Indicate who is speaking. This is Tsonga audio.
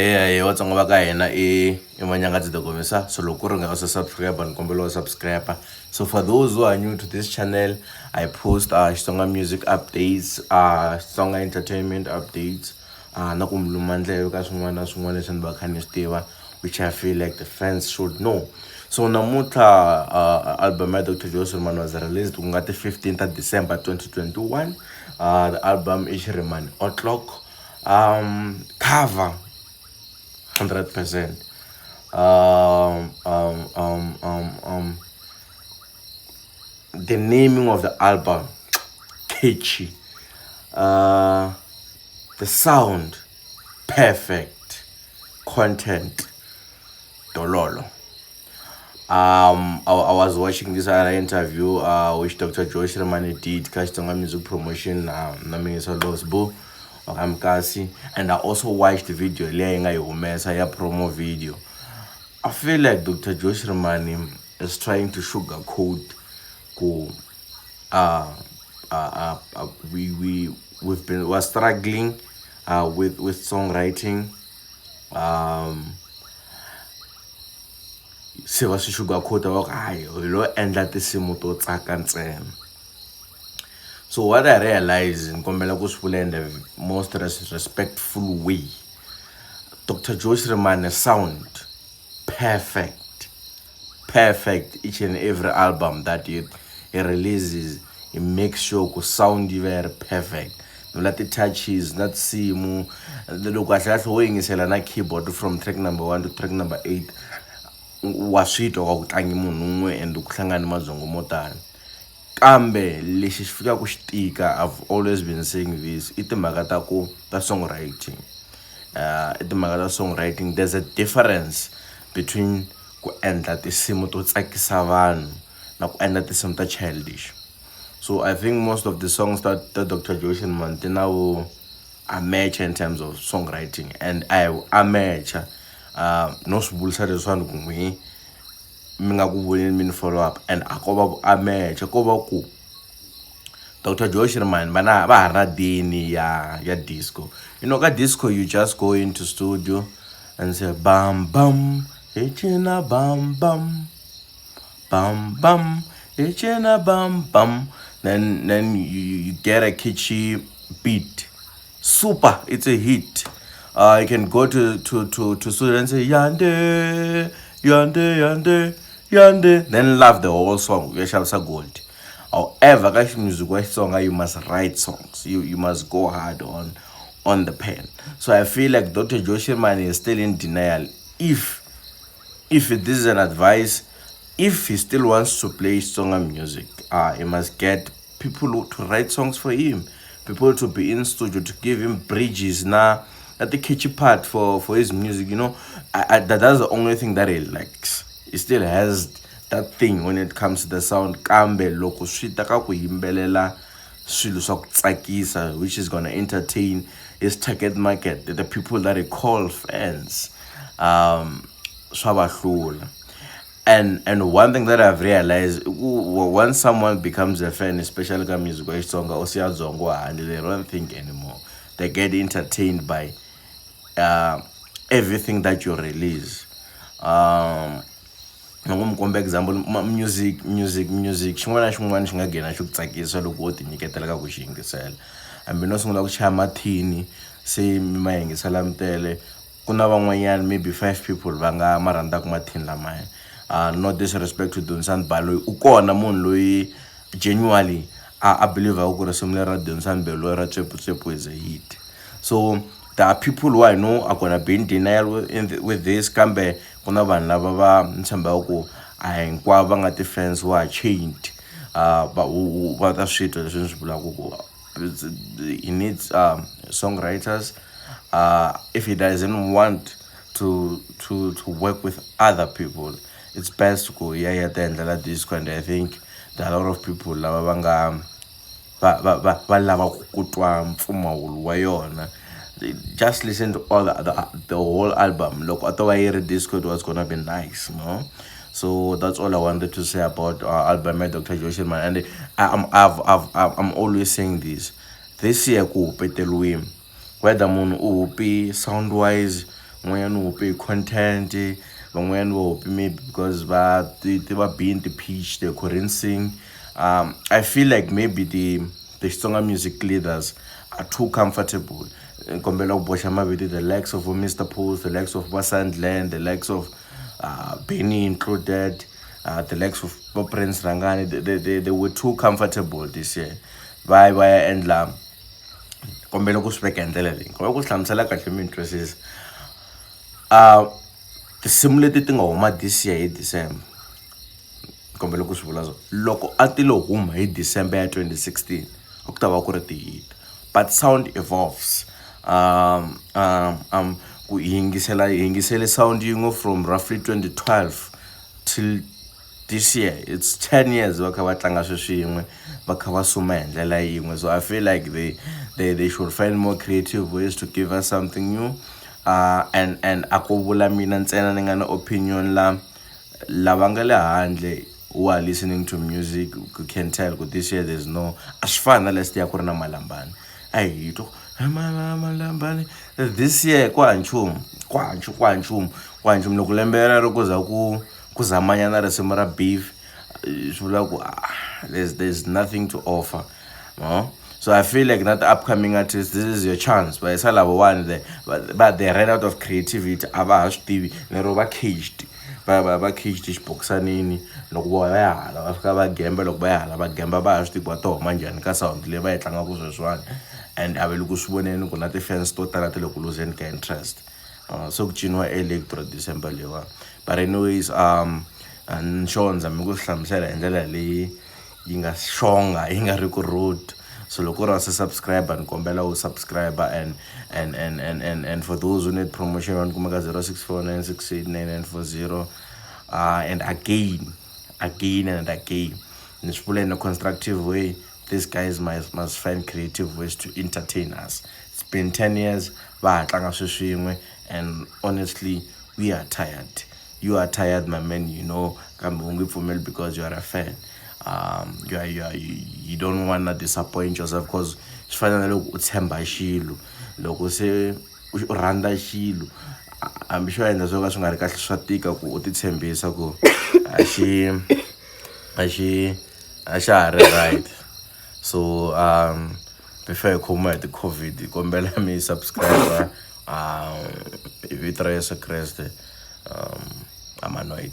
Speaker 1: Eya hi Vatsonga va ka hina i Manyangadzi the Gomisa. So loko ku ri nga se subscribe, ni kombela u subscribe. So for those who are new to this channel, I post Xitsonga music updates, Xitsonga entertainment updates, na ku mi luma ndleve ka swin'wana na swin'wana leswi ni va kha ni swi tiva, which I feel like the fans should know. So namuntlha album ya Dr Joe Shirimani was released, ku nga ti 15 ta December 2021. The album i Shirimani O'Clock. Cover 100%. The naming of the album, catchy. The sound, perfect. Content, dololo. I was watching this other interview which Dr Joe Shirimani did ka Xitsonga music promotion na Minister Losbo Mkasi, and I also watched the video leyi nga yi humesa ya promo video. I feel like Dr Joe Shirimani is trying to sugarcoat ku we're struggling with songwriting. Se va swi sugarcoat, va ku hayi, hi lo endla tinsimu to tsaka ntsena. So what I realize, ni kombela ku swi vula in the most respectful way, Dr Joe Shirimani sound perfect, perfect. Each and every album that he releases, he makes sure ku sound yi va yi ri perfect. Ni vula ti-touches na tinsimu. Loko kahle kahle wo yingisela na keyboard from track number 1 to track number 8, wa swi twa ku tlangi munhu un'we and ku hlangane mabyongo mo tala. Kambe lexi xi fikaka xi tika, I've always been saying this, i timhaka ta ku ta songwriting. I timhaka ta songwriting. There's a difference between ku endla tinsimu to tsakisa vanhu na ku endla tinsimu ta childish. So I think most of the songs that Dr Joe Shirimani ti na vu amateur in terms of songwriting, and a hi amateur. No swi vurisa leswiwani ku n'wi mi nga ku voneni mi ni follow up, and a ko va vu amateur, ko va ku Dr Joe Shirimani va na va ha ri na DNA ya disco. Ka disco you just go into studio and say bam bam hi cina, bam bam bam bam hi cina, bam bam, then you get a catchy beat, super, it's a hit. You can go to studio and say yande yande yande yande, then love the whole song, ya xavisa gold. However, ka music wa Xitsonga, you must write songs. You must go hard on the pen. So I feel like Dr Joe Shirimani is still in denial. If this is an advice, if he still wants to play Xitsonga music, he must get people to write songs for him, people to be in studio to give him bridges na that the catchy part for his music. That's the only thing that he likes. He still has that thing when it comes to the sound, kambe loko swi ta ka ku yimbelela swilo swa ku tsakisa, which is gonna entertain his target market, the people that he call fans, swa va hlula. And one thing that I've realized, once someone becomes a fan, especially ka music wa Xitsonga, u siya byongo handle. They don't think anymore. They get entertained by everything that you release. Ni ngo mi komba example, music music music xin'wana na xin'wana xi nga nghena xi ku tsakisa loko wo ti nyiketela ka ku xi yingisela. Hambi no sungula ku chaya mathini, se mi ma yingisela mi tele, ku na van'wanyana, maybe five people va nga ma rhandzaka mathini lamaya. No disrespect to Dunisani Baloyi, u kona munhu loyi genuinely a believe ku risimu leri ra Dunisani Baloyi ra Tswepu is a hit. So there are people who I know are gonna be in denial with this, kambe ku na vanhu lava va ni tshembaka ku a hinkwavo va nga ti-fans who are chained, va ta swi twa leswi ni swi vulaka ku he needs songwriters. If he doesn't want to work with other people, it's best ku ya ti endlela disco, and I think there are a lot of people lava va nga va lava ku twa mpfumawulo wa yona. Just listen to all the whole album. Loko a to va yi ri disco, it was gonna be nice, no? So that's all I wanted to say about album ya Dr Joe Shirimani. And I'm always saying this year ku hupeteriwile, whether munhu u hupi sound wise Un'wanyana u hupe hi content, van'wanyana va hupe maybe because va ti ti va being ti-pitch, they couldn't sing. I feel like maybe the Xitsonga music leaders are too comfortable. Kombela ku boxa mavito, the likes of Mr Post, the likes of Vasandland, the likes of Benny included, the likes of Prince Rangani. They were too comfortable this year. Va va ya endla, kombela ku swi veka hi ndlela leyi, kombela ku swi hlamusela kahle mi twisisa. Tinsimu leti ti nga huma this year hi December, kombela ku swi vula so, loko a ti lo huma hi December ya 2016 a ku ta va ku ri ti-hit, but sound evolves. Ku yingisela, hi yingisele sound yin'we from roughly 2012 till this year, it's 10 years va kha va tlanga swi swin'we, va kha va suma hi ndlela yin'we. So I feel like they should find more creative ways to give us something new. And a ko vula mina ntsena ni nga na opinion, la lava nga le handle who are listening to music can tell ku this year there's no, a swi fani na last year ku ri na Malambani, a hi twa Malambani. This year ku ha nchumu, ku ha nchumu, ku ha nchumu, ku ha nchumu. Loko lembe rero ku za ku zamanyana risimu ra beef, swi vula ku, ah, there's nothing to offer, no? So I feel like not the upcoming artists, this is your chance, but it's all one there, but they ran out of creativity. A va ha swi tivi lero va caged, va caged xibokisanini. Loko va ya hala va fika va gemba, loko va ya hala va gemba, va ha swi tivi va to huma njhani ka sound leyi va yi tlangaka sweswiwani. And a va le ku swi voneni ku na ti-fans to tala ti le ku loseni ka interest. So ku ciniwa electro December leyiwani. But anyways, ni xondza mi ku swi hlamusela hi ndlela leyi yi nga xonga, yi nga ri ku rude. So loko u ri se subscriber, ni kombela u subscribe. And for those who need promotion, va ni kuma ka 0649689940. And again, again and again, ni swi vula in a constructive way, these guys must find creative ways to entertain us. It's been 10 years va ha tlanga swi swin'we, and honestly we are tired. You are tired, my man, you know, kambe u nge pfumeli because you are a fan. You don't wanna disappoint yourself, because swi fana na loko u tshemba xilo, loko se u rhandza xilo, hambi xo endla swo ka swi nga ri kahle, swa tika ku u ti tshembisa ku a xi a xa ha ri right. So before hi khomiwa hi ti-COVID, hi kombela mi subscribe. Hi vito ra Yesu Kreste, I'm annoyed.